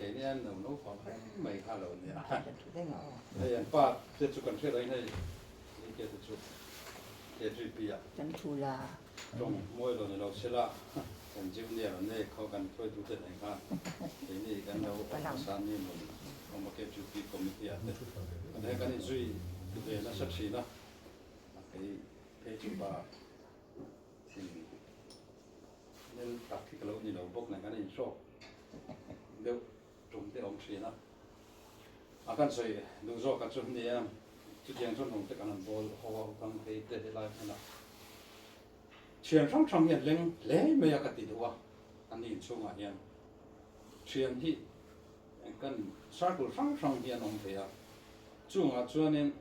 Keini an lo naupang reng mai kha lo nia. Hei an pa te chu kan hriat angin hei DK te chu KGP ah tawng mawi lo ni lo sela kan junior an nei khaw kan hruaitute nen khan keini kan lo awm hmasa ni maw ni awm a KGP committee ah te kan hei kan inzui ve nasa thin a, kei phei chu pa thin Nel tak hi ka lo ni lo bawk nen kan inhrawk deuh tum te awm thin a, a kan sawi duh zawk a chu nia chutiang chuan rawng te kan han bawl ho a utang phei te helai hmunah thian hrang hrang hian leng hle mai a ka ti duh a, a ni inchhungah hian thian hi kan circle hrang hrang hi an awm ve a, chungah chuanin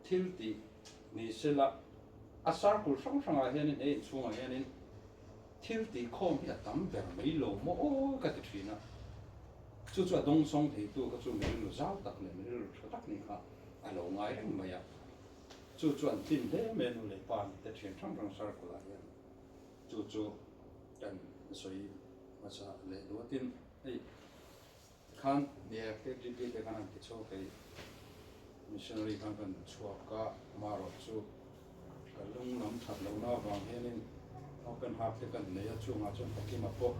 thil tih ni sela a circle hrang hrangah hianin he inchhungah hianin thil tih khawm hi a tam ber mai lo maw aw ka ti thin a, chu chu a dawngsawng theitu kha chu mi rilru zau tak leh mi rilru tha tak nih kha a lo ngai reng mai a, chu chu an tlin hle mai a nu leh pa ni te thian hrang hrang circle ah hian chu chu kan sawi hmasa leh duatin hei. Khan nia KGP te khan an ti chhuak hei missionary khan kan chhuak a amaherawh chu ka lung lam that lohna avang hianin open heart te kan nei a chungah chuan Pakima pawh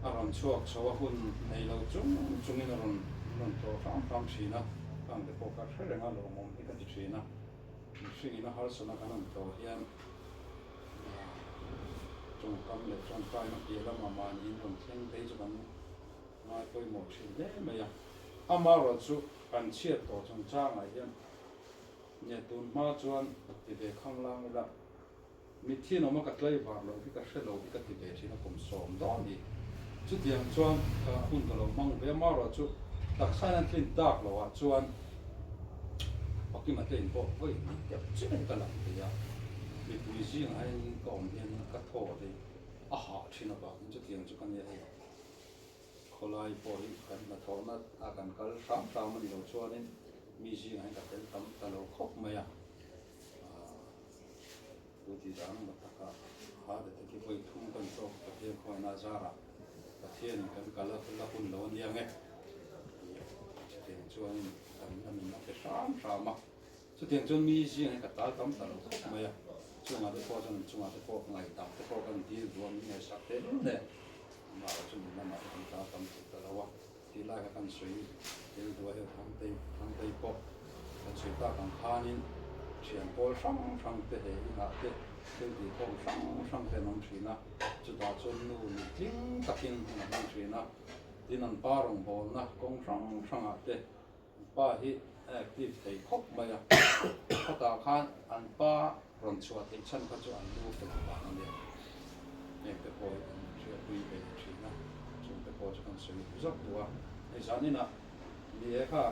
a rawn chhuak chho a hun nei lo chung chungin a rawn rawn tlawh hram hram thin a khang te pawh ka hre reng a lawmawm hi ka ti thin a mihring in a harsatna kan han tlawh hian Tawngkam leh tawngtaina piah lamah mahniin rawn thleng phei chu kan ngai pawimawh thin hle mai a. Amaherawhchu kan chhiat tawh chungchangah hian nge tun hma chuan ti ve khanglang ila, mitthi in awm a ka tlaivar loh hi ka hre lo hi ka ti ve thin a kum 10 dawn hi. Chutiang chuan ka hun ka lo hmang ve. Amaherawhchu taksa in an tlin tak loh ah chuan Pakima te in pawh vawi hnih deuh chiah hi ka lang thei a, mipui zingah hian ka awm hian ka thaw hi a hah thin avangin chutiang chu ka nia hei khawlai pawh hi kan hnathawhna ah kan kal hram hram a ni lo chuanin mi zingah hian ka tel tam ta lo khawp mai a, tu tih dan ang taka heart attack hi vawi thum kan tawk Pathian khawngaihna a zarah Pathianin kan kal a la hun lo a nia nge chutiang chuanin kan la min a pe hram hram a, chutiang chuan mi zingah hian ka tal tam ta lo khawp mai a, chungah te pawh chuan chungah te pawh ngaihtam te pawh kan dil duh a min ngaihsak hle hle amah chu min lamah te kan tal tam thei ta lo a. Tih lai kha kan sawi tel duai heuh Thangtei Thangtei pawh kan sawi tak ang khanin thian pawl hrang hrang te he inah te thil tih khawm hrang hrang te an awm thin a, chutah chuan nu ni tling takin hun a hmang thin a, tin an pa rawngbawlna kawng hrang hrangah te an pa hi a active thei khawp mai a, khatah khan an pa rawn chhuah theih chhan kha chu an lu fel vang a nia. Heng te pawh hi kan hriatpui ve thin a, chung te pawh chu kan sawi zawk duh a. Hei zan inah ni e kha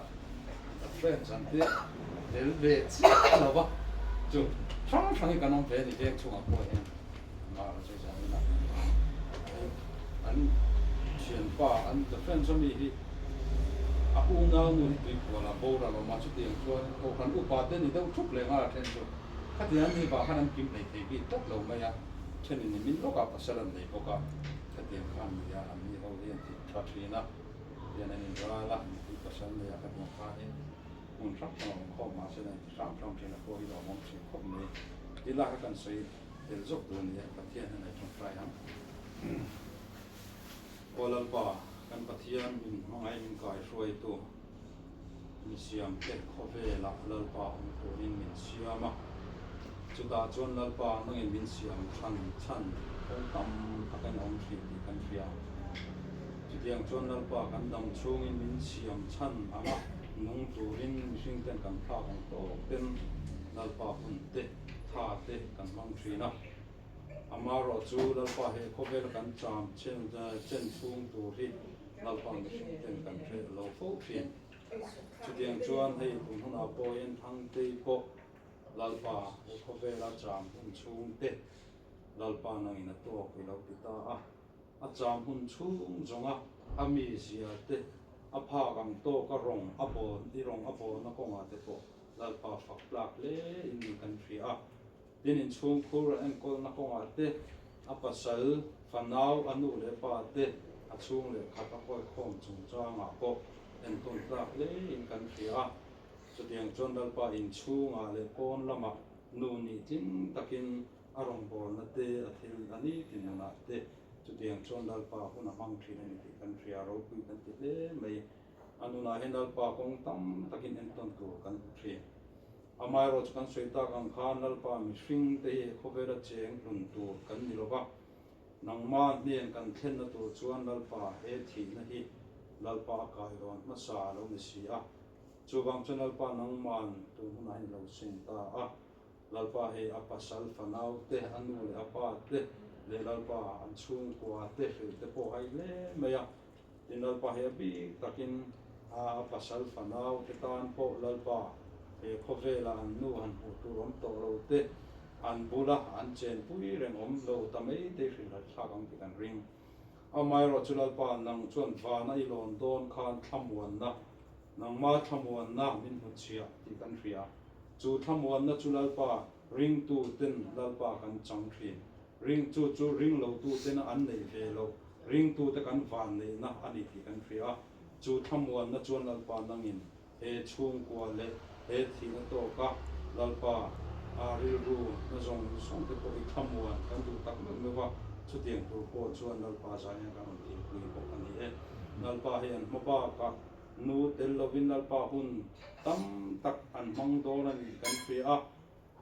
ka friends an tia tel ve chiah lo va, chu hrang hrang hi kan awm ve a ni veng chhungah pawh hian mah erawh chu zan inah hei an thianpa an the friends ami hi a unau nu hi tuipualah boral a awm a, chutiang chuan kohhran upa te ni deuh thup leh nghal a then chu. Khatiang an ni vah khan an kim hlei thei bik tlat lo mai a, thenin ni min lawkah pasal an nei bawk a, khatiang khan ni a, an ni ho hi an ti tha thin a, tian an inral a, mipui pasal nei a khatiang khanin hmun hrang hrang a awm khawm mahse an inti hrang hrang thin a, pawh hi lawmawm thin khawp mai. Ti lak a kan sawi tel zawk duh a ni e, Pathian hian a i tawngtai ang. Aw Lalpa, kan Pathian min hmangaih min kaihruaitu. Mi siamte khawvelah Lalpa awm turin min siam a, chutah chuan Lalpa nangin min siam chhan chhan kawng tam tak in a awm thin tih kan hria. Chutiang chuan Lalpa kan dam chhungin min siam chhan ang a, nung turin mihring ten kan thlak ang tawk ten Lalpa hun te, tha te kan hmang thin a. Amaherawhchu Lalpa he khawvela kan cham chen chhung tur hi Lalpa mihring ten kan hreh lo fo thin. Chutiang chuan hei tun hunah pawhin Thangtei pawh Lalpa he khawvela cham hun chhung te Lalpa nangin a tawk i lo ti ta a. A cham hun chhung zawnga a mizia te a phak ang tawk a rawng a bawn i rawng a bawlna kawngah te pawh Lalpa fak tlak hle in kan hria a. Tin, inchhungkhur a enkawlna kawngah te, a pasal, fanau, a nu leh pa te, A chhung leh khat a hawikhawm chungchangah pawh entawn tlak hlein kan hria a. Chutiang chuan Lalpa inchhungah leh pawn lamah nu nih tling takin a rawngbawlna te, a thil a ni ti nunah te chutiang chuan Lalpa hun a hmang thin a ni tih kan hria, ropui kan ti hle mai. A nunah hian Lalpa kawng tam takin entawn tur kan hmu thin. Amaherawhchu kan sawi tak ang khan Lalpa mihring te hi khawvela cheng hlun tur kan ni lo va, nangmah hnen kan thlenna tur chuan Lalpa he thihna hi Lalpa a kailawn hmasa a lo ni si a. Chuvang chuan Lalpa nangman tun hunah hian i lo seng ta a. Lalpa hei a pasal fanau te, a nu leh a pa te leh Lalpa an chhungkua te hrilh te pawh hai hle mai a. Tin Lalpa hei a bik takin a pasal fanau te tan pawh Lalpa he khawvela an nu han hmuh tur awm tawh lo te, an bula an chenpui reng awm lo ta mai te hrilh hat thlak ang tih kan ring. Amaherawhchu Lalpa nang chuan vana i lawn dawn khan thlamuanna Nangma thlamuanna min hmuchhiah tih kan hria. Chu thlamuanna chu Lalpa ringtu ten Lalpa kan chang thin. Ring chu chu ring lotu tena an neih ve loh ringtu te kan van neihna a ni tih kan hria. Chu thlamuanna chuan Lalpa nangin he chhungkua leh he thihna tawka Lalpa a rilru na zawng zawng te pawh i thlamuan kan duh tak meuh meuh a, chutiang tur pawh chuan Lalpa zaina kan rawn thilpui bawk a ni e. Lalpa hei an hma bakah Nu tel lovin Lalpa hun tam tak an hmang dawn a nih kan hria a,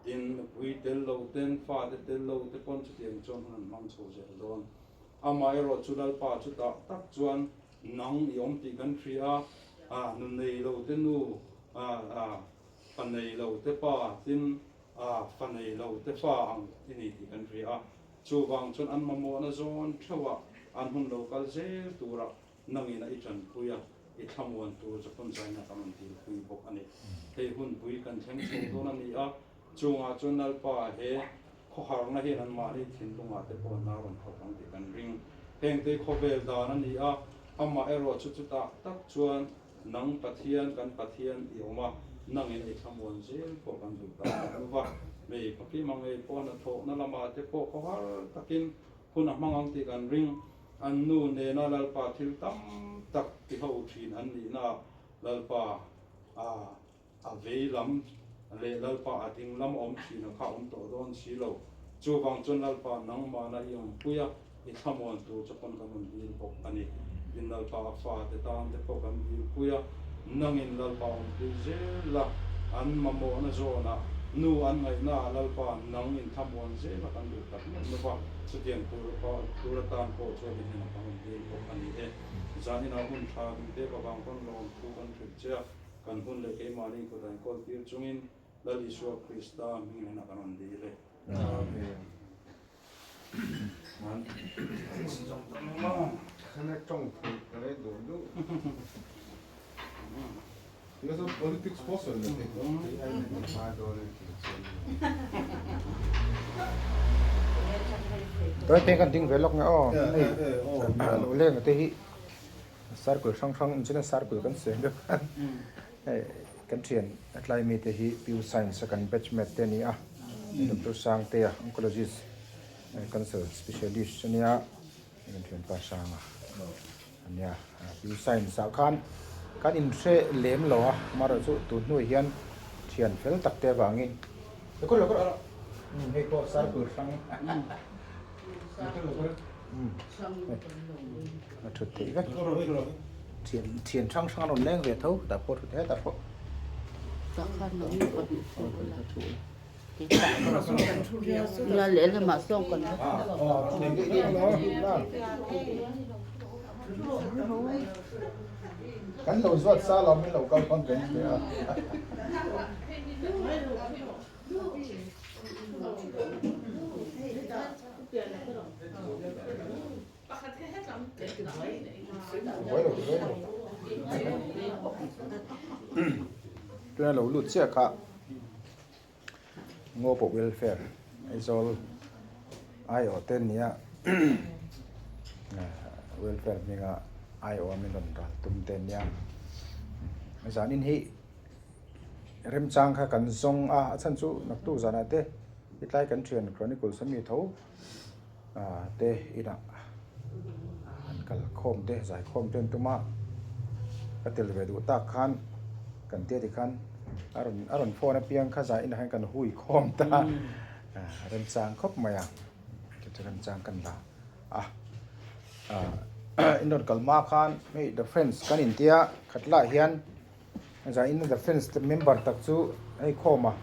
tin nupui tel lo ten, fate tel lo te pawn chutiang chuan hun an hmang chho zel dawn. Amaherawh chu Lalpa chutah tak chuan nang i awm tih kan hria a, nu nei lo te nu, fa nei lo te pa, tin fa nei lo te fa ang i ni tih kan hria a. Chuvang chuan an mamawhna zawn theuhah an hun lo kal zel turah Nangin a i tanpui a, i thlamuan tur chu pawn zaina kan rawn dilpui bawk a ni. Hei hunpui kan thleng chho dawn a ni a, chungah chuan Lalpa he khawharna hian anmahni thinlungah te pawh an rawn thawk ang tih kan ring. Hengte khawvel dan a ni a, amah erawh chu chutah tak chuan nang Pathian kan Pathian i awm a, nangin a i thlamuan zel pawh kan duh ta a ni va. Hmei pakima ngei pawh hnathawhna lamah te pawh khawhar takin hun a hmang ang tih kan ring. An nu nena Lalpa thil tam tak ti ho thin an nihna Lalpa a a vei lam leh Lalpa a ding lam awm thin a kha awm tawh dawn si lo. Chuvang chuan Lalpa nangmahna i awmpui a, i thlamuan tur chu pawn kan rawn dil bawk a ni. Tin Lalpa a fate tan te pawh kan dilpui a, nangin Lalpa awmpui zel la, an mamawhna zawnah nu an ngaihnaah Lalpa nang in thlamuan zel a kan duh tak meuh meuh a. Chutiang tur atan pawh chuan i hnenah kan rawn dil bawk a ni e. Zaninah hun tha min pek avang pawn lawmthu kan hrilh che a, kan hun leh keimahni kut a inkawl tir chungin Lal Isua Krista hming hnenah kan rawn dil e. Amen. Tawite hi kan ding ve lawk nge aw hei lo leng te hi circle hrang hrang in chuan circle kan sawi deuh a hei kan thian a tlai mi te hi P U science a kan batch mate te a ni a Doctor Sangtea oncologist cancer specialist a nia kan thianpa Sanga. Nia, Pi Science ah khan kan inhre lem lo a, amaherawh chu tun hnuah hian thian fel tak te avangin hei pawh circle hrang a thut theih vek thian thian hrang hrang an rawn leng ve tho tah pawh thut hetah pawh Kan lo zuat sa lo min lo kal pawn kan hria a. Tuna lo lut chiah kha Ngo pawh welfare Aizawl aiawh te nia welfare hminga aiawh a min rawn ral tum te nia zanin hi remchang kha kan zawng a a chhan chu naktuk zanah te hetlai kan thian chronicles ami tho. te inah an kal khawm te zai khawm te an tum a ka tel ve duh tak khan kan tia tikhan a rawn a rawn phone apiang kha zah inah hian kan hui khawm ta a remchang khawp mai a chu chu remchang kan la a ah in rawn kal hma khan hei the friends kan intia khat lah hian zah in the friends te member tak chu hei khawm a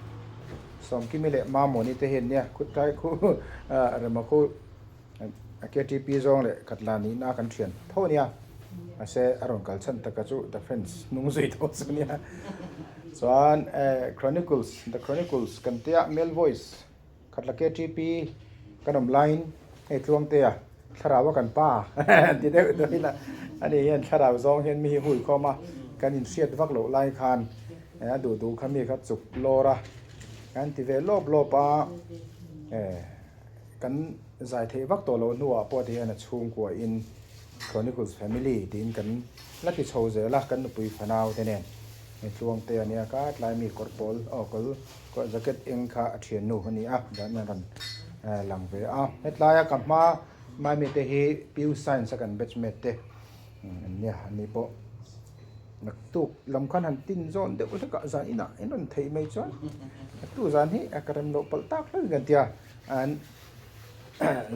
Sawmkimi leh Mamawni te hian nia khutlai khu ah rema khu K_T_P zawng leh khatla nihna a kan thian tho a nia mahse a rawn kal chhan taka chu the friends hnung zui tho chu nia chuan eh chronicles the chronicles kan tia male voice khatla K_T_P kan awm laiin hei Tluangtea thlarau a kan pa ti deuh deuh ila ani hian thlarau zawng hian mi hi hui khawm a kan inhriat vak loh lai khan a duh duh kha mi kha chuk lawr a kan ti ve lawp lawp a eh. Kan zai theih vak tawh loh hnuah pawh ti hian a chhungkua in Chronicles Family tiin kan la ti chho zel a, kan nupui fanau te nen hei tluang te a nia ka tlai mi kawr pawl aw kawr kawr jacket eng kha a thiannu a ni a dan hian rawn lang ve a. Hetlaia ka hma Maimi te hi PU Science a kan batch mate te an nia an ni pawh naktuk lam khan han tin zawn deuh hlek ah zan inah in rawn theih mai chuan naktuk zan hi a ka rem loh palh tak hlauh in kan tia an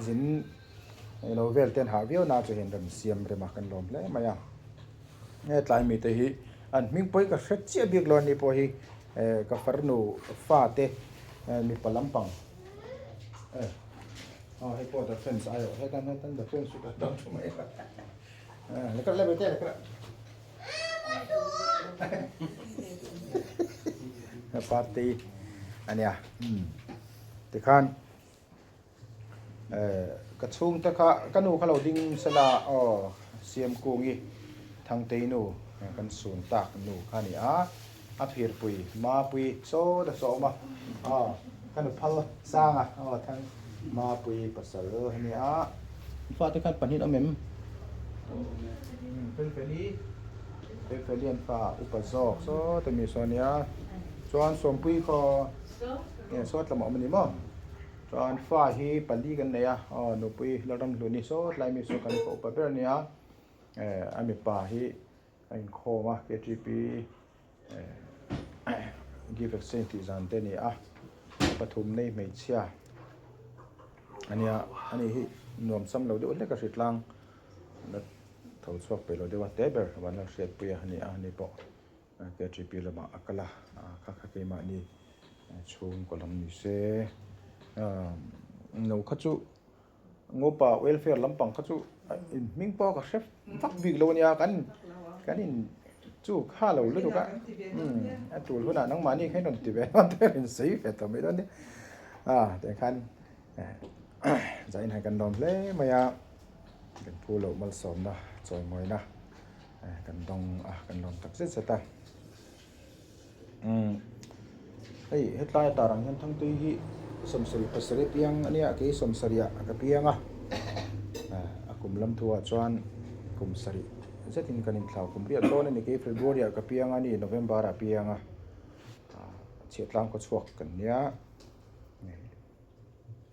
zin lo vel te an hah viau na chu hian rawn siam rem a kan lawm hle mai a he tlai mite hi an hming pawh hi ka hre chiah bik lo a ni pawh hi ka farnu fa te mipa lampang aw hei pawh the fence aiawh hetan hetan the fence chu ka tam thu mai a. Party a nia tikhan ka chhungte kha ka nu kha lo ding sela aw Siamkungi Thangtei nu kan sun tak nu kha a ni a a phirpui Mapui saw ta sawm a aw ka nu phal sanga aw Thang Mapui pasal a ni a. Fate khan pahnih an awm em? Felfeli Felfeli an fa upa zawk saw ta mi saw a nia chuan Sawmpui khaw nge saw tlam a awm a ni maw chuan fa hi pali kan nei a aw nupui Lalramhluni saw tlai mi saw kan fa upa ber a nia eh a mipa hi a inkhawm a K_T_P give exchange tih zan te a ni a pathum nei hmeichhia a nia ani hi nuam sam lo deuh hlek a hritlang la tho chhuak peih lo deuh a te ber vanlal hriatpui a ni a ani pawh K_T_P lamah a kal a kha kha keimahni chhungkaw lam ni se no kha chu. Ngopa welfare lampang kha chu in hming pawh ka hre vak bik lo ania kan kan in chu kha lo lutuk a a tul hunah nangmahni kha in rawn ti ve dawn te in sawi ve tawh mai dawn nia a tiang khan zain han kan lawm hle mai a kan phu loh malsawmna chawimawina kan dawng a kan lawm tak zet zet a. Hei hetlai a tar ang hian thangtui hi sawmsarih pasarih piang a nia kei sawmsarih ah ka piang a a kum lam thu ah chuan kum sarih zetin kan inthlau kum riat dawn a ni kei February ah ka piang a ni November ah piang a chhiahtlang khaw chhuak kan nia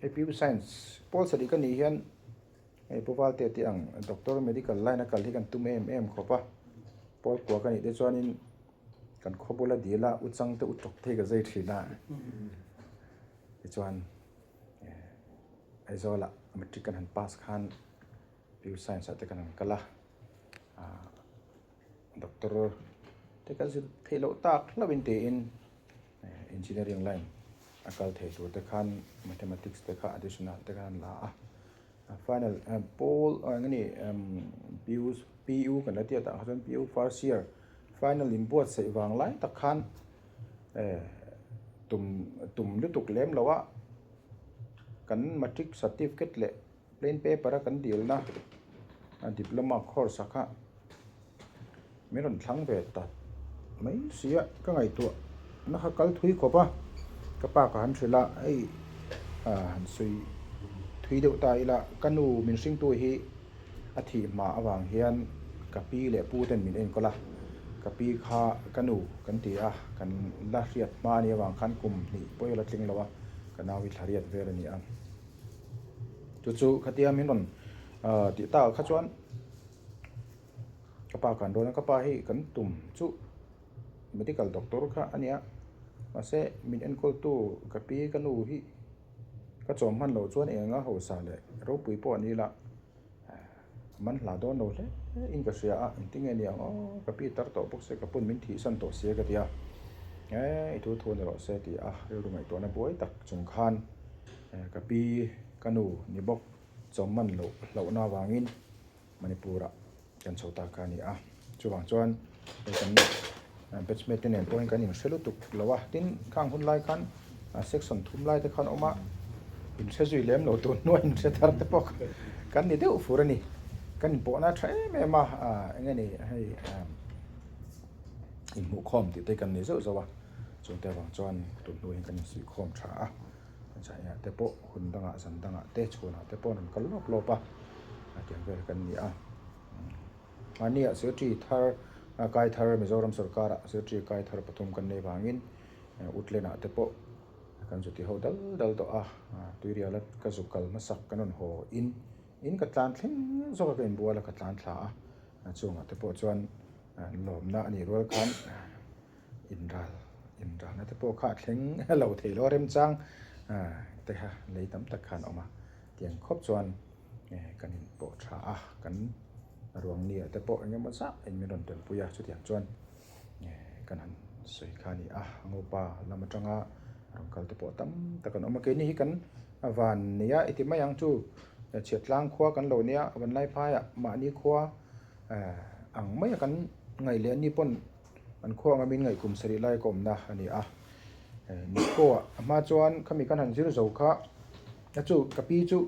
hei P_U science pawl sarih ka nih hian hei Pu Valte tih ang doctor medical line a kal hi kan tum em em khawp a pawl kua ka nih te chuanin. Kan khaw bula dil a u chang te u tawk te hi ka zai thin a tichuan Aizawl ah matric kan han pass khan PU science ah te kan han kal a ah doctor te kan zir theih loh tak hlauh in tiin engineering line a kal thei tur te khan mathematics te kha additional te khan an la a. Final pawl eng nge ni PU PU kan la tiat ah kha chuan PU first year final in buatsaih vang lai tak khan eh tum tum lutuk lem lo a kan matric certificate leh plain paper a kan dil na diploma course ah kha min rawn thlang ve ta mai si a ka ngaihtuah na kha kal thui khawp a ka pa ka han hrilh a hei ah han sawi thui deuh ta ila ka nu min hringtu hi a thih hma avang hian ka pi leh pu ten min enkawl a ka pi kha ka nu kan ti a kan la hriat hma a nih avang khan kum hnih pawh hi a la tling lo a ka nau hi thla riat vel a ni a chu chu khatia min rawn ah tih takah kha chuan. Ka pa kan rawn a, ka pa hi kan tum chu medical doctor kha a nia, mahse min enkawltu ka pi ka nu hi ka chawm hman loh chuan eng anga hausa leh ropui pawh a ni la, man hla dawn lo hle in ka hria a, engtin nge ni ang aw ka pi tar tawh bawk se ka pun min thihsan tawh sia ka ti a, e i thu thu ni rawh se ti a rilru ngaihtuahna buai tak chung khan ka pi ka nu ni bawk chawm man loh hlauhna avangin Manipur ah kan chho ta kha a ni a, chuvang chuan hei kan batchmate te nen pawhin kan inhre lutuk lo a, tin khang hun lai khan section thum lai te khan awm a, inhre zui lem lo tun hnuai inhre thar te pawh kan ni deuh fur a ni, kan inpawhna tha em em a, eng nge ni hei inhmuhkhawm tih te kan nei zauh zauh a, chungte avang chuan tun hnu hian kan insuihkhawm tha a. China te pawh hun dangah zan dangah te chhunah te pawh an rawn kal lawp lawp a, tiang vel kan ni a. Mahniah Secretary thar kai thar Mizoram sorkarah Secretary kai thar pathum kan nei vangin Utlenah te pawh kan zu ti ho dal dal tawh a, Tuiriala ka zu kal hmasak kan rawn haw in in ka tlan thleng zawk a ka inbual a ka tlan thla a, chungah te pawh chuan lawmna a nih rual khan Inral inralna te pawh kha a thleng lo thei lo a remchang te kha lei tam tak khan a awm a tiang khawp chuan kan inpawh tha a kan ruang ni ah te pawh eng emaw zah in min rawn telpui a chutiang chuan kan han sawi kha a ni a ngopa lam atanga rawn kal te pawh tam tak an awm a keini hi kan van nia i ti mai ang chu chhiahtlang khua kan lo nia vanlaiphaiah mahni khua ang maia kan ngaih leh ani pawn. An khua anga min ngaihkum sarih lai ka awmna a ni a. Niko ah a hma chuan khami kan han zir zo kha a chu ka pi chu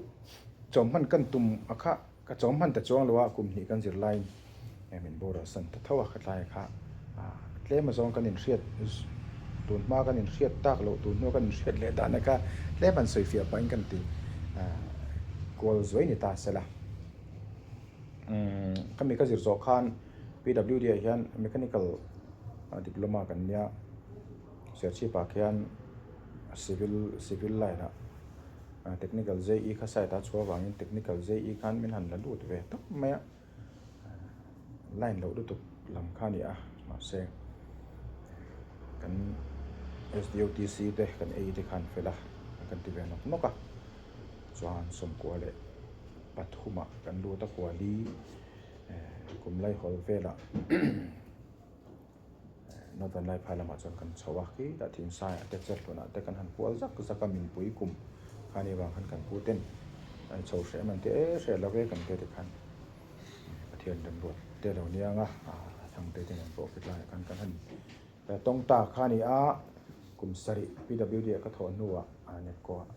chawm hman kan tum a kha ka chawm hman ta chuang lo a kum hnih kan zir laiin min boral san ta tho a ka tlai kha tlem azawng kan inhriat tun hma kan inhriat tak loh tun hnu kan inhriat leh dan a kha tlem han sawi fiah pahin kan ti kual zuai ni ta sela. Khami ka zir zawh khan PWD ah hian mechanical diploma kan nia Serchhip ah khian civil civil line ah technical JE kha side a chhuah avangin technical JE khan min han la lut ve tawp mai a line loh lutuk lam kha a ni a mahse kan SDOTC te kan ei te khan fel a kan ti ve nawk nawk a chuan sawmkua leh pathumah kan lut a kuali kum laihawl velah Northern Laiphai lamah chuan kan chho a khi tah thingsaiah te cherhlunah te kan han kual zak zak a minpui kum khani vang khan kan pu ten an chho hreh em an ti e hreh lo ve kan tia tikhan Pathian remruat te lo niang a thangte te nen pawh khawtlaiah khan kan han tawng ta kha a ni a kum sarih PWD ah ka thawh hnuah Nepco ah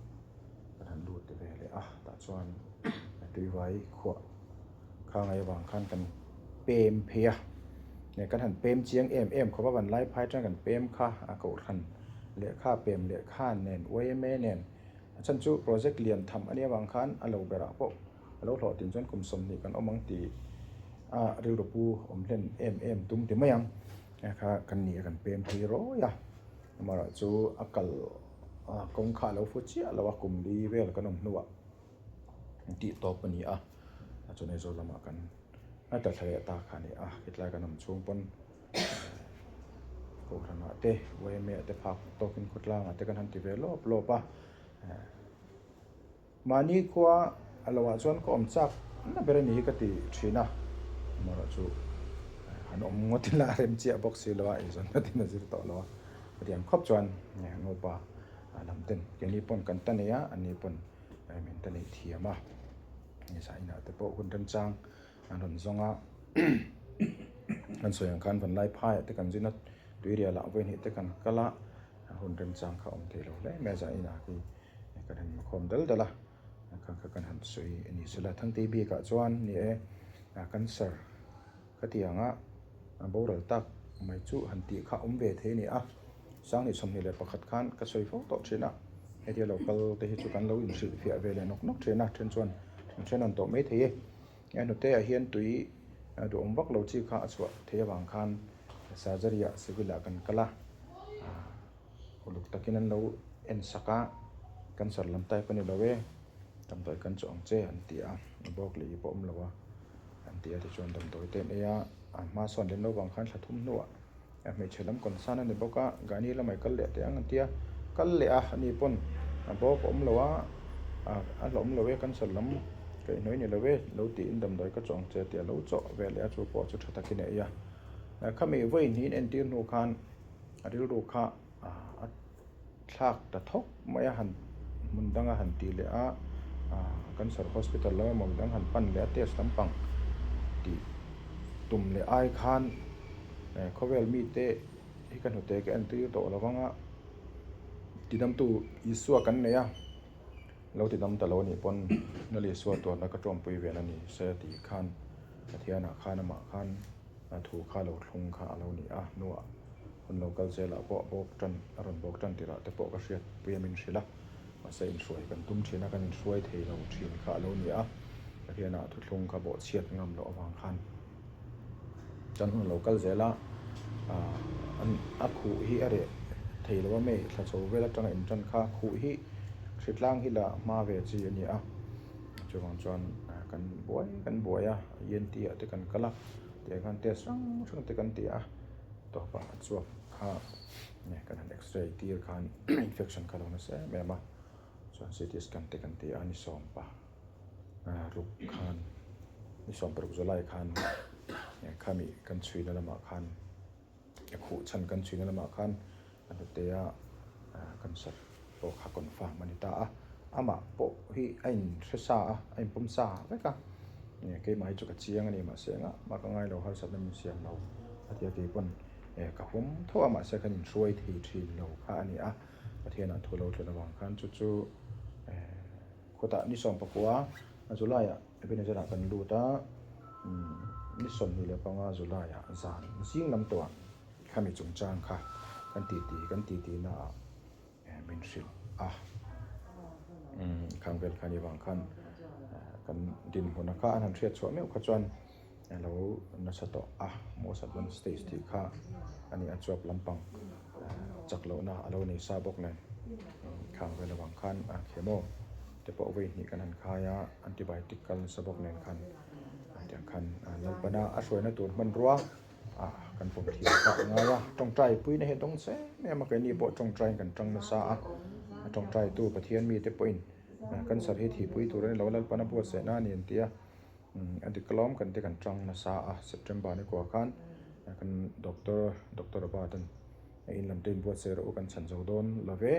kan han lut ve leh a tah chuan tuivai khuah kha ngai avang khan kan pem phei a kan han pem chiang em em khawp a van lai phai atang kan pem kha a kohhran lehkha pem lehkha nen yma nen a chhan chu project lian tham a nih avang khan a lo berah pawh a lo hlawhtlin chuan kum 20 kan awm ang tih a rilru pu awm hlen em em tum ti mai ang kha kan ni a kan pem phei rawi a amaherawhchu a kal kawng kha a lo fu chiah lo a kum li vel kan awm hnuah. tih tawp a ni a chuan Aizawl lamah kan a tla thla leh ta kha a ni a hetlai kan awm chhung pawn kohhran ah te yma ah te phak tawkin khawtlang ah te kan han ti ve lawp lawp a mahni khua a lo ah chuan ka awm chak na ber a ni hi ka ti thin a amaherawhchu han awm ngawt ila a rem chiah bawk si lo a eizawn ngawtin a zir tawh lo a hetiang khawp chuan nupa lam ten keini pawn kan ta nei a ani pawn. Min ta neih thiam a nisa inah te pawh hun remchang an rawn zawng a kan sawi ang khan vanlai phaiah te kan zin a tuirial ah vawi hnih te kan kal a hun remchang kha a awm thei lo hle mai a zah inah khi kan han khawm dal dal a kha kha kan han sawi a ni sela Thangtei bikah chuan ni e cancer khatiang a boral tak mai chu han tih kha awm ve thei a ni a. Sanghnih 21 khan ka sawi fo tawh thin a, hetia lo kal te hi chu kan lo inhrilh fiah ve leh nawk nawk thin a, then chuan an then an tawh mai thei e. He hnute ah hian tui duhawm vak lo chi kha a chhuah theih avang khan surgery ah civil ah kan kal a, uluk takin an lo en sak a, cancer lam type a ni lo e, damdawi kan chawh ang che an ti a, bawk leh hi pawh awm lo a an ti a, tichuan damdawi te an ei a. A hma sawn lem lo vang khan thla thum hnuah a hmeichhe lam concern a ni bawk a, Gani lamah i kal leh teh ang an ti a, kal leh a ani pawn a bawk a awm lo a, a hlauhawm lo e cancer lam kaihhnawih ni lo e lo tiin damdawi ka chawh ang che tih a lo chawh ve leh a, chu pawh chu tha takin a ei a. Khami vawiin hi in entir hnu khan a rilru kha a thlak ta thawk mai a, han hmun danga han tih leh a, cancer hospital lam emaw midang han pan leh a test lampang tih tum leh ai khan khawvel mite hi ka hnute ka entir tawh lo vang a, tidamtu Isua kan nei a, lo tidam ta lo anih pawn Lal Isua tuarna ka tawmpui vel a ni se tih khan Pathianah khan amah khan a thu kha lo thlung kha a lo ni a, hnuah hun lo kal zelah pawh bawk tan a rawn bawk tan tirah te pawh ka hriat pui a min hrilh a, mahse inhruai kan tum thin a, kan inhruai thei lo thin kha a lo ni a, Pathianah thuthlung kha bawh chhiat ngam loh avang khan chuan hun lo kal zel a, ah a khuh hi a reh thei lo a mi thla chho vel atanga intan kha khuh hi hritlang hi la hma ve chi a ni a, chuvang chuan kan buai kan buai a ENT ah te kan kal a, tiah khan test hrang hrang te kan ti a. Tawpah a chhuak kha nge kan han x-ray tir khan infection kha lo nasa em em a, chuan CT scan te kan ti a ni sawmpa ruk khan ni sawmparuk July khan khami kan chhuina lamah khan a khuh chhan kan chhuina lamah khan a hnute a cancer pawh kha confirm a ni ta a, amah pawh hi a inhre sa a, a inpawm sa vek a, keimah hi chu ka chiang a ni mahse engah mah ka ngai lo harsatna min siam lo a ti a keipawn ka hum tho a mahse kan inhruai thei thin lo kha a ni a, Pathianah thu lo tlun avang khan chu chu khawtah ni 14 July ah Ebenezer ah kan lut a, ni 25 July ah zan zing lam tawh ah Khami chungchang kha kan titi kan titi naah min hrilh a, khang vel kha ni vang khan kan dinhmuna kha an han hriat chhuah meuh kha chuan a lo nasa tawh a, most advanced stage tih kha a ni a, chuap lampang chak lohna a lo nei sa bawk nen khang vel avang khan a chemo te pawh vawi hnih kan han khai a, antibiotic kal nasa bawk nen khan tiang khan Lalpana a hruaina tur hmanrua. Ah kan pawm thiam tak a ngai a, tawngtai puina hi a dawng che em a, keini pawh tawngtaiin kan tang nasa a, a tawngtaitu Pathian mite pawhin cancer hi thihpui tur a ni lo a, Lalpan a buatsaih na a ni an ti a, a dik alawm kan te kan tang nasa a, September ni kuah khan kan doctor, Doctor Robert an a in lam te inbuatsaih rawh u kan chhan zo dawn lo ve,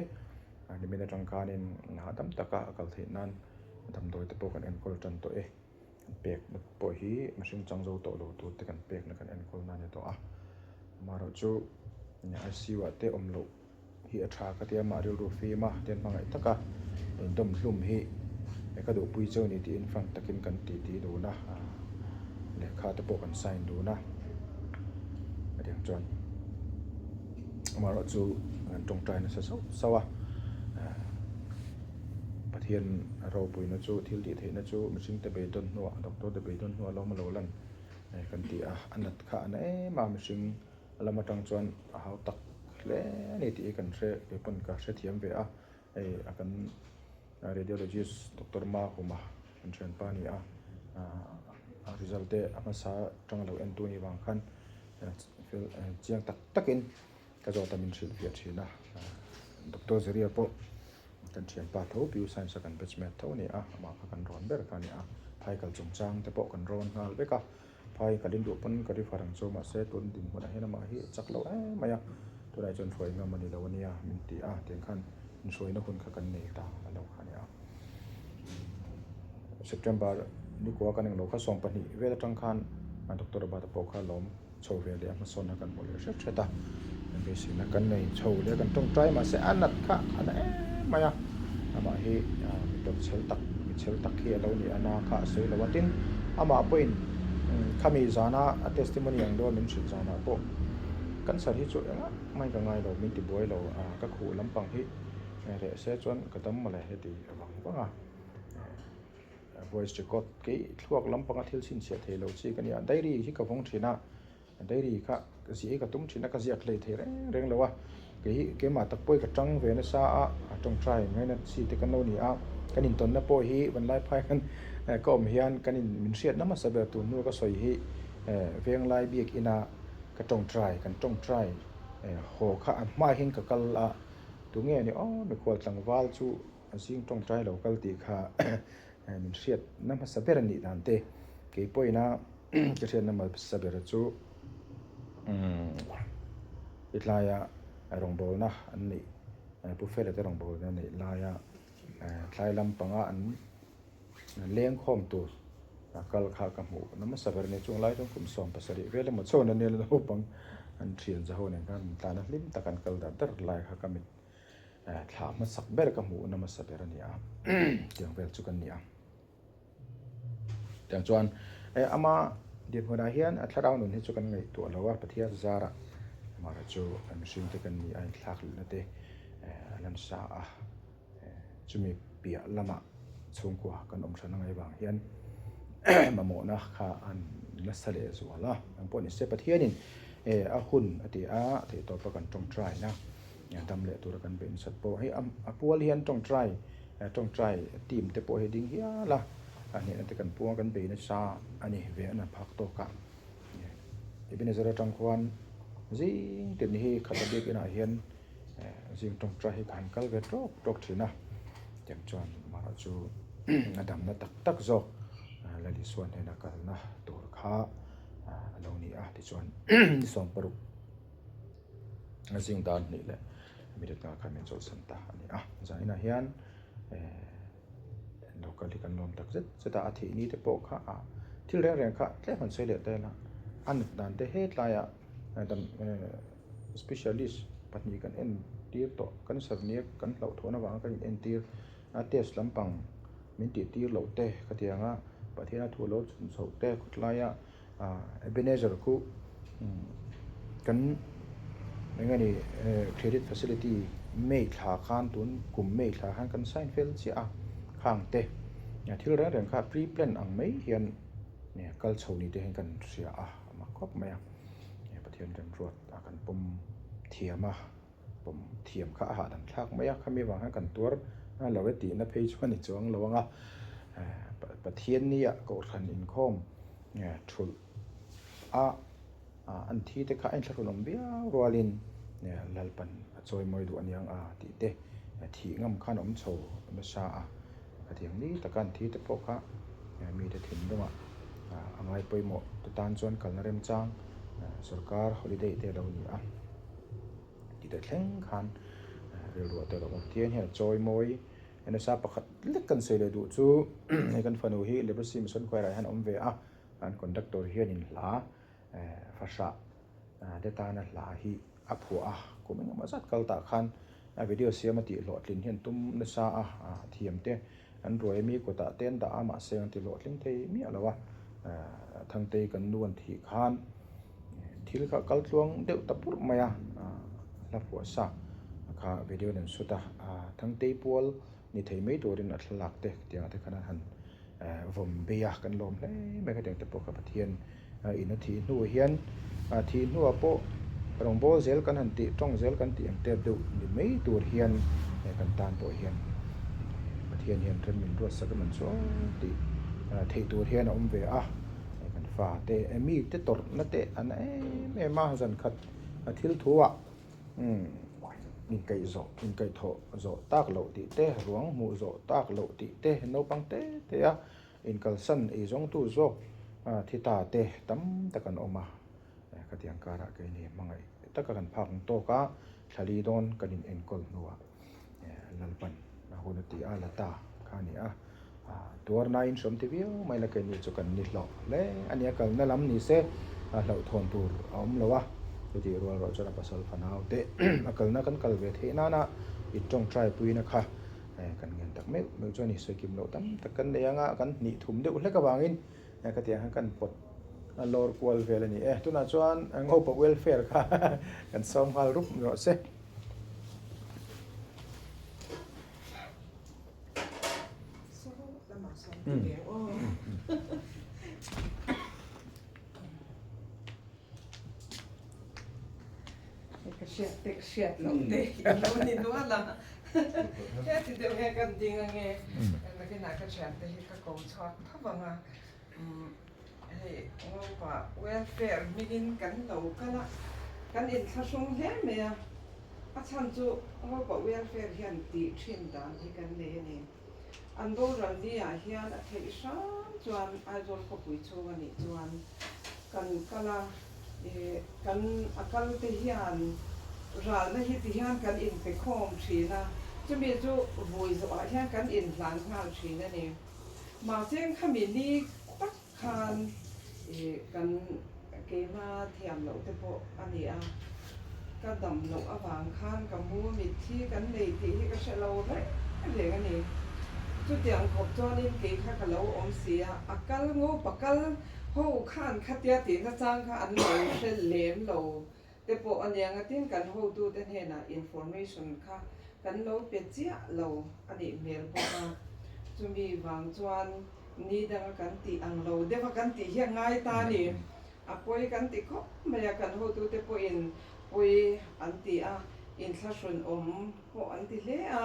nimin atang khanin hahdam taka a kal theih nan damdawi te pawh kan enkawl tan tawh e. Kan pek na pawh hi mihring chang zo tawh lo tur te kan pek na kan enkawl na a ni tawh a, amaherawhchu ICU ah te awm loh hi a tha ka ti a, mah rilru fim a ten hmangaih taka indawm hlum hi ka duhpui cheu ni tiin frank takin kan titi dun a, lehkha te pawh kan sign dun a, hetiang chuan amaherawhchu kan tawngtai nasa sauh sauh a. Pathian ropuina chu thil tih theihna chu mihringte beidawn hnuah doctor te beidawn hnuah lawm a lo lan kan ti a, a nat kha a na em a mihring lam atang chuan a hau tak hle a ni tih hi kan hre kei pawn ka hrethiam ve a, hei a kan radiologist doctor Mahuma kan thianpa a ni a, a result te a hmasa atanga lo entu a nih vang khan chiang tak takin Ka zawt a min hrilh fiah thin a, Doctor Zeria pawh kan thianpa tho PU Science a kan batchmate tho a ni a, amah kha kan rawn ber kha a ni a, phai kal chungchang te pawh kan rawn nghal vek a, phai kal in duh pawn ka refer ang chu mahse tun dinhmunah hian amah hi a chak lo em mai a, tunah chuan hruai ngam a ni lo a nia min ti a, tiang khan inhruaina hun kha kan nei ta a lo kha a ni a. September nikua kan englo kha 12 vel atang khan Doctor Robert-a pawh kha lawm. Chho ve leh a hmasawnna kan hmu leh hret hret a, beiseina kan nei chho leh kan tawngtai mahse a nat kha a na em mai a, amah hi mi tawrhchhel tak mi chhel tak hi a lo ni a na kha a sawi lo a, tin amah pawhin khami zana a testimony ang deuha min hrilh zanah pawh cancer hi chu engah mai ka ngai lo min ti buai lo a ka khuh lampang hi reh se chuan ka dam mawle heti vang vang a. Voice record kei thluak lampanga thil chhinchhiah thei lo chi ka nia, diary hi ka vawng thin a, diary kha ziah hi ka tum thin a, ka ziak hlei thei reng reng lo a, kei hi keimah tak pawh hi ka tang ve nasa a, a tawngtai ngaina chi te kan lo ni a, kan intawnna pawh hi vanlai phai khan ka awm hian kan in min hriatna hmasa ber tun hnu ka sawi hi Venglai biakina ka tawngtai kan tawngtai haw kha a hmaah hian ka kal a tunge ni aw mikhual tlangval chu a zing tawngtai lo kal tih kha min hriat na hmasa ber a nih dan te kei pawhin a ka hriat na hmasa ber chu hetlaia rawngbawlna an neih Pu Fela te rawngbawlna an neih laia tlai lampanga an lengkhawm tur a kal kha ka hmuh na hmasa ber a ni. Chung lai chuan kum 70 vel emaw chhun a nia naupang an thian za ho nen khan an tlan a hlim tak an kal dar dar lai kha ka mit thlah hmasak ber ka hmuh na hmasa ber a ni a tiang vel chu kan ni a. Tiang chuan ama dinhmunah hian a thlarau nun hi chu kan ngaihtuah lo a Pathian zarah amaherawhchu mihring te kan ni a inthlak leh na te a lansa a. Chumi piah lamah chhungkua kan awm hran angai vang hian mamawhna kha an nasa leh zual a. Ang pawh ni se Pathianin a hun a ti a, theihtawpa kan tawngtaina dam leh tura kan beih nasat pawh hei a pual hian tawngtai tawngtai team te pawh hi a ding hial a, a hnehna te kan puang kan bei nasa a ni ve a na phak tawk a. Ebenezer atang khuan zing tin hi khat a bik inah hian Zing tawngtai hi ka han kal ve tawk tawk thin a, tiang chuan mah chu a damna tak tak zawk Lal Isua hnena kalna tur kha a lo ni a, tichuan ni 60 a zing dan hnih leh minute nga khan min chawlhsan ta a ni a, zaninah hian local hi kan lawm tak zet zet a, a thih ni te pawh kha ah thil reng reng kha tlem han sawi leh ta ila a nat dan te hetlaiah Specialist pahnih kan entir tawh, cancer nia kan hlauhthawn avanga kan inentir a test lampang min tih tir loh te ka ti ang a, Pathiana thu lo chhun chhoh te khawtlaia Ebenezer khu kan eng nge ni credit facility May thla khan tun kum May thla khan kan sign fel chiah a khang te thil reng reng kha pre plan ang mai hian kal chho ni te hian kan hria a a mak khawp mai a. Pathian remruat a kan pawm thiam a, pawm thiam kha a hahdam thlak mai a, khami avang hian kan tuar lo e tihna phei chu a ni chuang lo ang a, Pathian nia kohhran inkhawm thulh a an thi te kha a inthlahrun awm viau rualin Lalpan a chawimawi duh aniang a tih te thih ngam khan awm chho nasa a, khatiang ni taka an thi te pawh kha mite thinlungah a ngai pawimawh te tan chuan kalna remchang sorkar holiday te a lo ni a tih te thleng khan rilru a tel awm a Pathian hian a chawi mawi nasa pakhat lek kan sawi leh duh chu hei kan fanu hi Leprosy Mission Choir ah hian a awm ve a an conductor hianin hla fahrah te tana hla hi a phuah a kum engemaw zat kal tah khan a video siam a tih hlawhtlin hian tum nasa a thiam te an ruai ami kutah te an dah a mahse an ti hlawhtling thei miah lo a Thangtei kan nu an thih khan thil kha kal tluang deuh ta purh mai a hla phuah sa kha video in an shoot a Thangtei pual ni thei mai turin a thlalak te tiang ah te khan an han vawm bei a kan lawm hle mai khatiang te pawh kha Pathian in a thih hnu hian thih hnuah pawh rawngbâwl zel kan han tih tawng zel kan tih ang tep deuh ni mai tur hian kan tan pawh hian Pathian hian rem min ruatsak em an chu tih theih tur hian a awm ve a kan fa te mi te tawrhna te an em em a zan khat a thil thu ah inkaih zawh inkaihthawh zawh tak loh tih te ruang hmuh zawh tak loh tih te naupang te te a Inkalsan eizawngtu zawk thi ta te tam tak an awm a, khatiang karah keini hmangaih taka kan phak ang tawk a, thlali dawn kan in enkawl hnuah Lalpan a hun a ti a, la ta kha a ni a, tuarnain hrawm ti viau mai la keini chu kan ni hlawh hle a ni a, kalna lam ni se hlauhthawn tur a awm lo a, chutih rual rual chuan a pasal fanau te a kalna kan kal ve theih nana i tawngtai puina kha Kan ngen tak meuh meuh chuan i sawi kim loh tam tak kan nei anga kan hnih thum deuh hlek avangin khatiang khan kan pawt a lawr kual vel a ni e. Tunah chuan Ngopa welfare kha kan sawm nghal rup rawh se. Ka hriat te ka hriat loh te i lo ni nual a, heti deuh hian kan ding ange, nakinah ka thiante hi ka ko chhuak tho vang a, Hei Ngopa welfare hmingin kan lo kal a, kan inthlahrung hle mai a, a chhan chu Ngopa welfare hian tih thin dan hi kan nei a ni. An boral ni ah hian a theih hram chuan Aizawl khawpui chhung a nih chuan kan kal a, ih kan a kal te hian ralna hi ti hian kan inpe khawm thin a, chumi chu vui zawhah hian kan inhlan nghal thin a ni. Mahse khami ni tak khan ih kan keima thiam loh te pawh a ni a, ka dam loh avang khan ka mu mitthi kan nei tih hi ka hre lo reng reng a ni. Chutiang khawp chuanin kei kha ka lo awm si a, a kal ngopa kal ho khan khatia tihna chang kha an lo hre lem lo te pawh a nia ngatin kan hotute hnenah information kha kan lo pe chiah lo a nih hmel bawk a, chumi vang chuan ni danga kan tih ang lo deuh a kan tih hi a ngai ta a ni. A pawi kan ti khawp mai a, kan hotute pawhin pawi an ti a, inthlahrun awm pawh an ti hle a,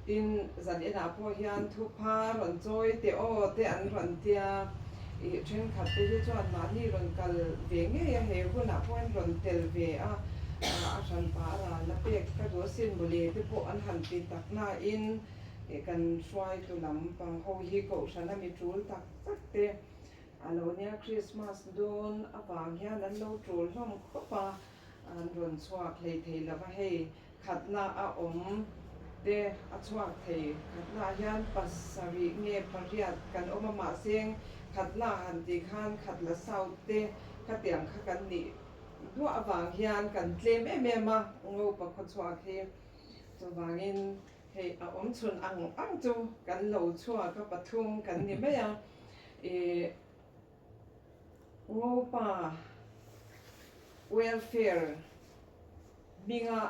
tin zan inah pawh hian thupha rawn chawi teh aw te an rawn tia, ih thenkhat te hi chuan mahni rawn kal ve ngei a, he hunah pawh an rawn tel ve a, a hranpa a ral a pek ka duh asin mawle te pawh an han ti tak nain ih kan hruaitu lam pang ho hi kohhran a mi tul tak tak te A lo nia Christmas dawn avang hian an lo tul hlawm khawp a, an rawn chhuak hlei thei lo va, hei khatna a awm te a chhuak thei, khatna hian pasarih nge pariat kan awm a, mahse khatna han tih khan khatla south te khatiang kha kan nih duah avang hian kan tlem em em a, Ngopa khawchhuak hi chuvangin Hei a awm chhun ang ang chu kan lo chhuak a pathum kan ni mai a, ih Ngopa welfare hminga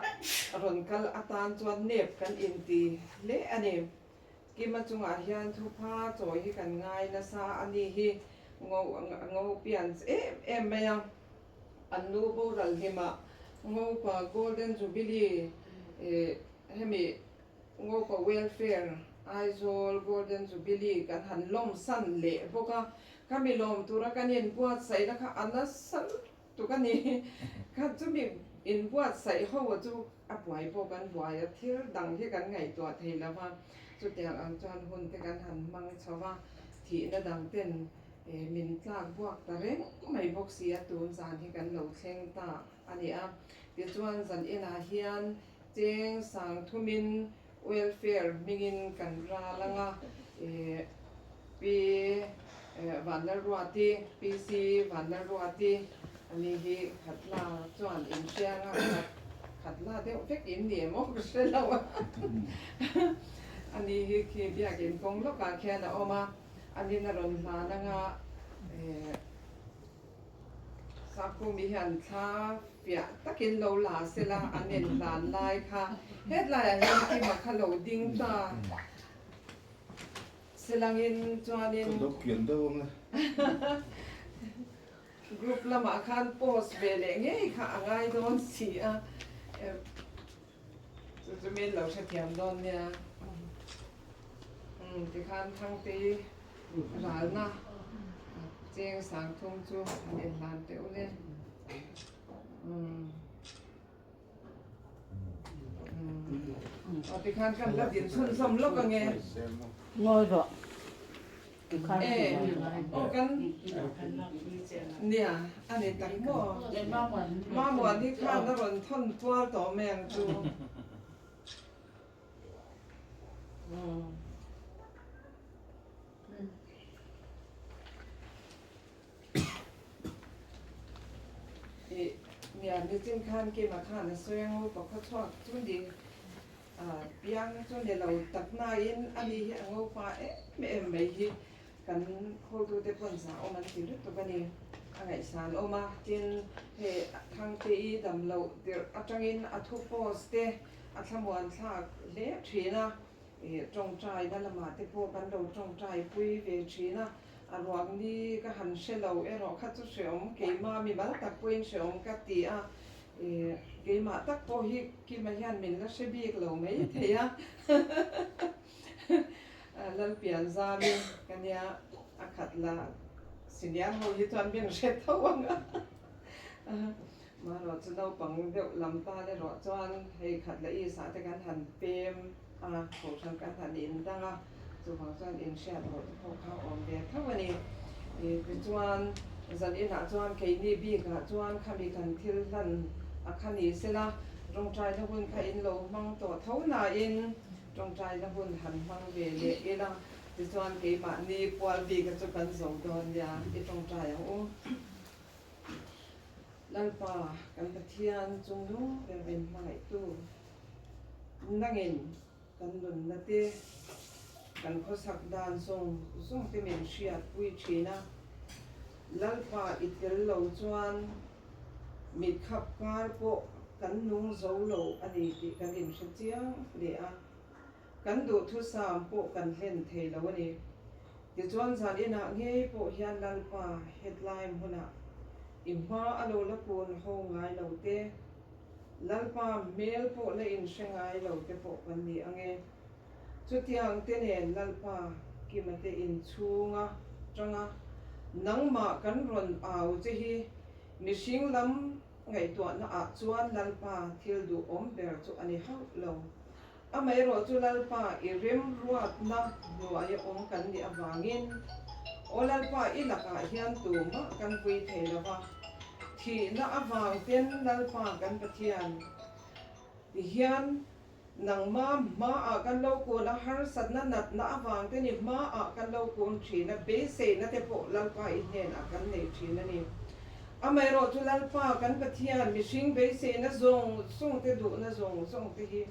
rawn kal atan chuan nep kan inti hle a ni. Kima chungah hian thupha chawi hi kan ngai nasa a ni hi ngo ngo pian em em mai a, an nu boral hlimah Ngopa Golden Jubilee ih Hemi Ngopa Welfare Aizawl Golden Jubilee kan han lawmsan leh bawk a, khami lawm tura kan inbuatsaihna kha a nasa lutuk a ni. Kha chumi inbuatsaih ho chu a buai pawh kan buai a, thil dang hi kan ngaihtuah thei lo va, chutiang ang chuan hun te kan han hmang chho va, thihna dang ten min tlak buak ta reng mai bawk si a, tun zan hi kan lo thleng ta a ni a. Tichuan zan inah hian Cheng sang thumin welfare hmingin kan ral ang a, Pi Vanlalruati, PC Vanlalruati, ani hi Khatla chuan inhriang a, Khatla deuh vek in ni em aw ka hre lo a, ani hi khi biakin kawng lawkah khian a awm a, anin a rawn hlan ang a, Sakpumi hian thla fiah takin lo la sela an inhlan lai kha hetlaiah hian Kima kha lo ding ta selangin chuanin group lamah khan post ve leh ngei kha a ngai dawn si a, chu chu min lo hrethiam dawn nia. Tikhan Thangtei ralna cheng sang thum chu an inhlan teuh le. Aw tikhan kan la din chhunzawm lawk ange. Ngawi rawh. E, aw kan nia a ni tak maw? Mamuan hi khan a rawn thawn tual tawh mai ang chu. Ih nia nichin khan Kima khan a sawi ang upa khaw chhuak chu ni piang chu ni lo tak nain ani hi a ngopa em em mai hi kan hotute pawn zah awm an ti lutuk a ni. A ngaihsan awm a, tin hei Thangte-i dam loh tirh atangin a thu post te a thlamuan thlak hle thin a, ih tawngtaina lamah te pawh kan lo tawngtai pui ve thin a, a ruang ni ka han hre lo erawh kha chu hreawm keimah mimal tak pawhin hreawm ka ti a, ih keimah tak pawh hi Kima hian min la hre bik lo mai thei a, Lalpianzami ka nia a khat la. Senior ho hi chuan min hre tho ang a. Marawh chu naupang deuh lam tan erawh chuan hei khat leh East ah te kan han pem a, kohhran kan han indang a, chuvang chuan inhriat loh te pawh kha awm ve tho a ni. Tichuan zan inah chuan keini bikah chuan khami kan thil hlan a kha ni sela, tawngtaina hun kha in lo hmang tawh tho nain tawngtaina hun han hmang ve leh ila, tichuan keimahni pual bika chu kan zo dawn nia i tawngtai ang u. Lalpa kan Pathian chung nung ber min hmangaihtu nangin kan nunna te, kan khawsak dan zawng zawng te min hriatpui thin a. Lalpa i tel lo chuan mitkhap kar pawh kan nung zo lo a ni tih kan inhre chiang hle a. Kan duhthusam pawh kan hlen thei lo a ni. Tichuan zan inah ngei pawh hian Lalpa hetlai hmunah i hma a lo la kun ho ngai lo te, Lalpa hmel pawh la inhre ngai lo te pawh kan ni ang e. Chutiang te nen Lalpa kima te inchhunga tanga nangmah kan rawn au che hi mihring lam ngaihtuahna ah chuan Lalpa thil duhawm ber chu a ni hauh lo. Amaherawh chu Lalpa i remruatna hnuaia awm kan nih avangin, Aw Lalpa i lakah hian tumah kan vui thei lo va, thihna avang ten Lalpa kan Pathian ti hian nangma hmaah kan lo kun a, harsatna natna avang ten i hmaah kan lo kun thin a, beiseina te pawh Lalpa i hnenah kan nei thin a ni. Amaherawh chu Lalpa kan Pathian mihring beiseina zawng zawng te duhna zawng zawng te hi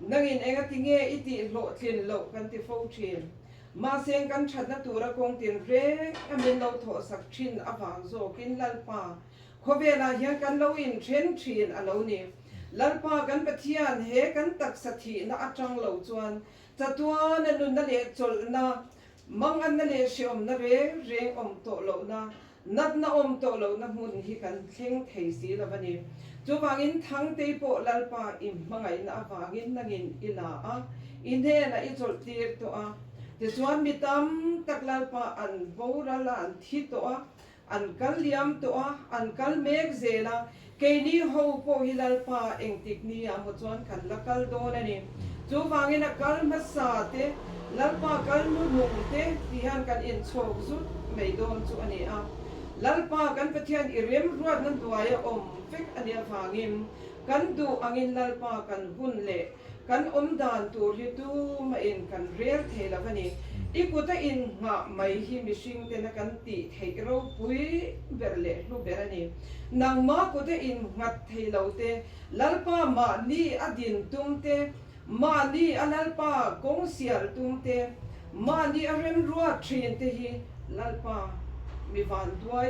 nangin enga ti nge i tih hlawhtlin loh kan ti fo thin. Mahse kan thatna tura kawng tin reng a min lo thawhsak thin avang zawkin Lalpa khawvelah hian kan lo inthen thin a lo ni. Lalpa kan Pathian he kan taksa thihna atang lo chuan chatuana nunna leh chawlhna Manganna leh hreawmna reng reng awm tawh lohna, natna awm tawh lohna hmun hi kan thleng thei si lo a ni. Chuvangin Thangtei pawh Lalpa i hmangaihna avangin nangin i la a, i hnenah i chawlh tir tawh a. Tichuan mi tam tak Lalpa an boral a, an thi tawh a, an kal liam tawh a, an kal mek zel a, keini ho pawh hi Lalpa engtik ni ah maw chuan kan la kal dawn a ni. Chuvangin a kal hmasa te, Lalpa kal hnuhnung te ti hian kan inchhawk zut mai dawn chu a ni a. Lalpa kan Pathian i remruatna hnuaia awm vek a nih avangin kan duh angin Lalpa kan hun leh Kan awm dan tur hi tumahin kan rel thei lo a ni. I kuta innghah mai hi mihring tena kan tih theih ropui ber leh hlu ber a ni. Nangmah kuta innghat thei lo te, Lalpa mahni a din tum te, mahni a Lalpa kawng sial tum te, mahni a remruat thin te hi Lalpa mi vanduai.